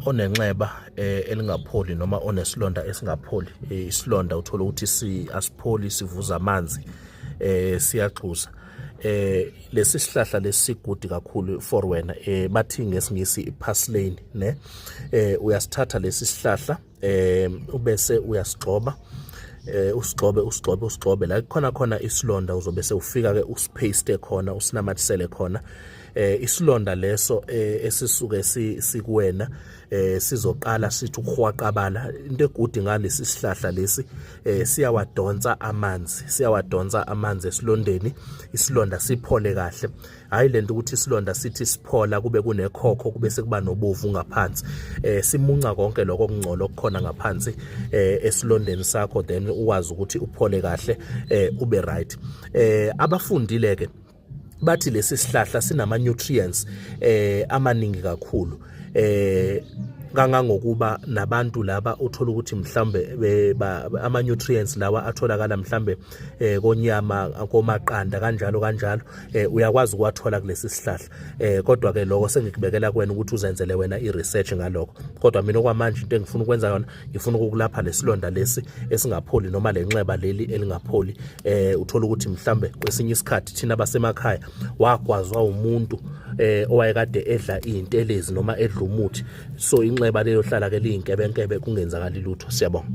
Onenxeba elingapholi noma onesilonda esingapholi, isilonda uthola ukuthi si asipholi, sivuza amanzi, siyaxusa, lesi sihlahla lesigudi kakhulu for wena. Bathi ngesingisi i-purslane ne. Uyasithatha lesi sihlahla, ubese uyasigxoba, usigxobe, usigxobe, usigxobe la khona khona isilonda. Uzobe sewufika ke usipaste khona, usinamathisele khona. Isilonda leso esisuke sikuwena sizoqala sithi ukuhwaqabala. Into egudi ngalesi sihlahla lesi, siyawadonsa amanzi, siyawadonsa amanzi esilondeni, isilonda siphole kahle. Hayi lento ukuthi isilonda sithi siphola kube kunekhokho, kube sekuba nobovu ngaphansi. Simunca konke lokho okungcola okukhona ngaphansi esilondeni sakho, then ukwazi ukuthi uphole kahle, ube right. Abafundile ke bathi lesi sihlahla sinama nutrients amaningi kakhulu, kangangokuba nabantu laba uthola ukuthi mhlambe ama nutrients lawa atholakala mhlambe konyama, komaqanda, kanjalo kanjalo, uyakwazi ukuwathola kulesi sihlahla. Kodwa ke lokho sengikubekela kuwena ukuthi uzenzele wena i-research ngalokho. Kodwa mina okwamanje into engifuna ukwenza yona, ngifuna ukukulapha lesilonda lesi esingapholi noma lenxeba leli elingapholi. Uthola ukuthi mhlambe kwesinye isikhathi thina basemakhaya wagwazwa umuntu owayekade edla izintelezi noma edla umuthi, so inxeba leyo hlala ke liyinkebenkebe, kungenzakali lutho. Siyabonga.